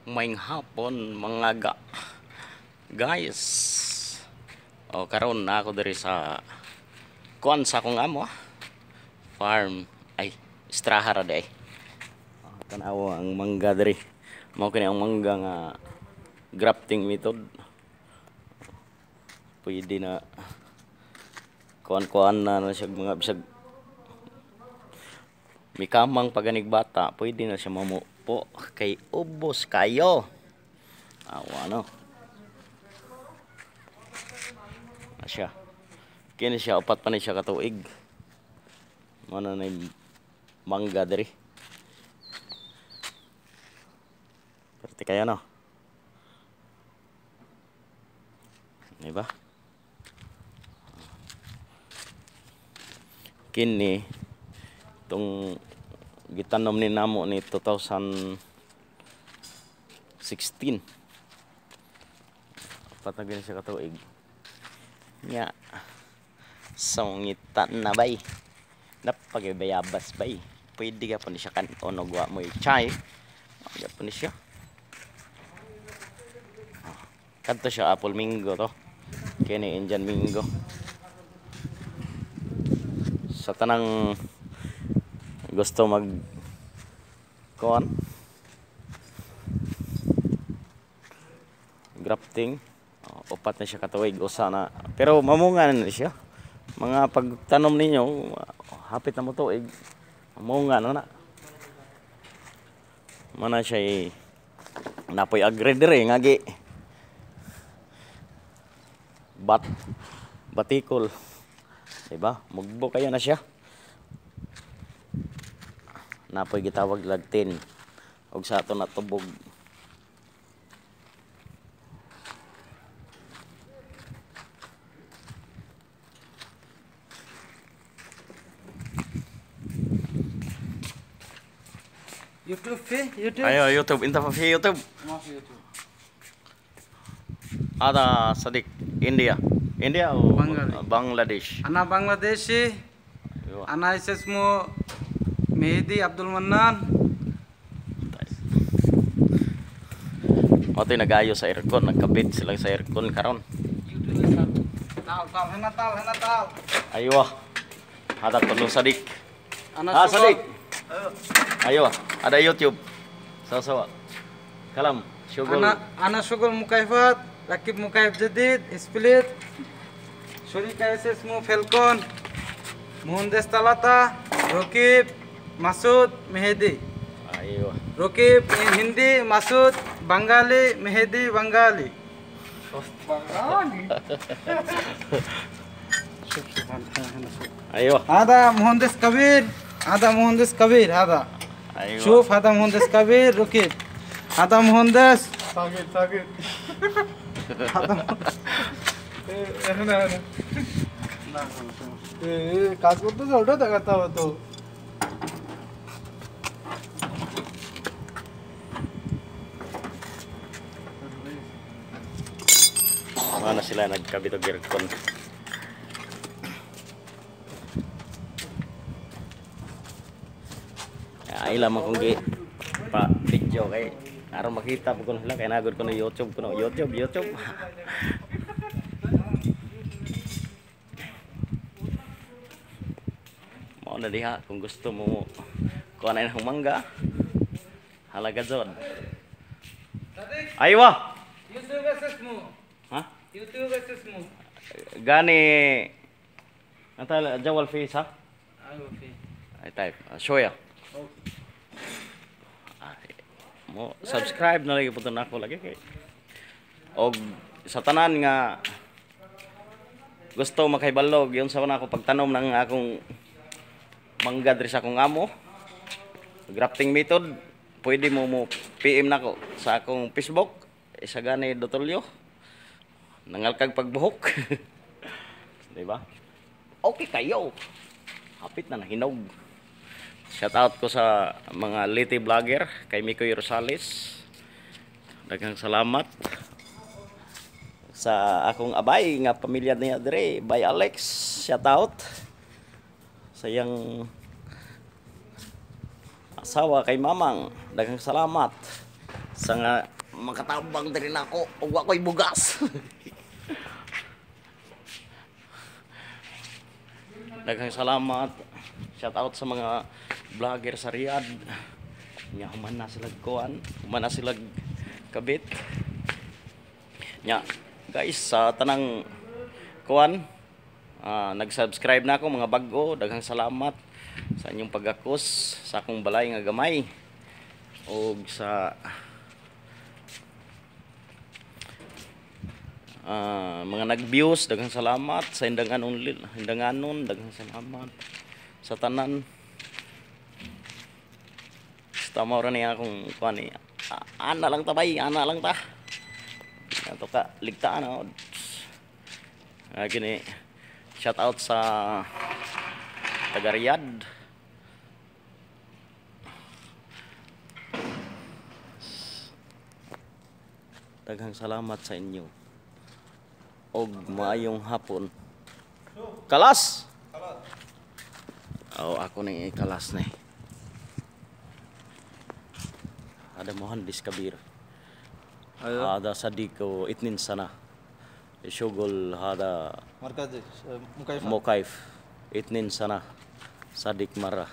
Maayong hapon mga guys. O karon na ako diri sa kuan sa akong amo farm, ay istraha ra day. Tan-awa ang mangga diri. Mao kini ang mangga nga grafting method. Pwede na kuan-kuan na na siya mga bisag mikamang paganig bata, pwede na siya mamupo kay ubos kayo. Awa no. Na siya. Kini siya 4 pa ni siya katuig. Mao na nay mangga diri. Perte kayo no. Diba? Kini itong gitanom ni namo ni 2016. 4 na siya katuig. Nya songitan na bay. Napagbayabas bay. Pwede ka po ni siya kanon og wa mo'y chay. Pwede po ni siya. Kadto siya apple mango to. Kini Indian mango. Sa tanang gusto mag kuan grafting, 4 na siya katuig, usa na pero mamunga na siya. Mga pagtanom ninyo hapit na mo tuig, mamunga na na. Mana siya napoy agri diri nga gi batikol, diba? Mugbo kayo na siya. Napoy gitawag lagtin og sa ato natubog. YouTube fi YouTube. Ayo YouTube, inta pa fi YouTube. Ma fi YouTube. Ada Sadik India. India o Bengali. Bangladesh. Ana Bangladeshi. Ana ismu Mehdi Abdul Mannan. Mo to'y nag-ayo sa aircon, nagkabit sila sa aircon karon. Tal tal hena tal hena tal. Aywa. Hada kulo Sadik. Ana Sadik. Aywa, ada YouTube. Sawa-sawa. Kalam, syugol. Ana syugol mukaifat, rakib mukaif jadid, split. Sharika ismu Falcon. Muhandes Talata, Rakib, Masud, Mehdi. Aywa. Rakib Hindi, Masud Bengali, Mehdi Bengali. Bengali. Aywa. هذا مهندس كبير، هذا مهندس كبير، هذا. أيوة. شوف هذا مهندس كبير ركيب، هذا مهندس صغير صغير. هذا هنا هنا. কাজ করতেছে ওটা দেখাতে হবে তো। Mana sila nagkabit og aircon. Ay lamang kong gi pa video kay aron makita po kuno sila kay nagod ko na YouTube kuno YouTube YouTube. Mao na diha kung gusto mo kuha na ng mangga. Halaga zon. Aywa. YouTube ismu. Ha? YouTube ismu. Gani انت جوال فيه صح؟ ايوه فيه. اي طيب شويه. Mo subscribe na lagi po nako lagi kay og sa tanan nga gusto makaibalog yun sa ako pagtanom ng akong mangga diri sa akong amo grafting method, pwede mo mo PM nako sa akong Facebook Isagani Dotolyo. Nangalkag pagbuhok. Diba? Okay kayo. Hapit na nahinog. Shout out ko sa mga Liti vlogger kay Mikoy Rosales. Daghang salamat sa akong abay nga pamilya niya dire, by Alex. Shout out sa iyang asawa kay Mamang. Daghang salamat Sa nga makatabang diri nako ug wa ko'y bugas. Daghang salamat. Shout out sa mga vlogger sa Riyadh. Nya human na sila kuan, human na sila kabit. Nya guys, sa tanang kuan, nag-subscribe na ako mga bag-o, daghang salamat sa inyong pagakos sa akong balay nga gamay og sa mga nag-views, daghang salamat sa Indanganon, Indanganon, daghang salamat sa tanan. Basta mao ra niya akong kuan ni. Ana lang ta bay, ana lang ta. Ato ka ligtaan oh. Gini shout out sa taga Riyadh. Daghang salamat sa inyo. Og maayong hapon. Kalas. Oh, ako ning ikalas ni. هذا مهندس كبير. ايوه. هذا صديق 2 سنة شغل هذا. مركز مكيفات. مكيف 2 سنة صديق مرة.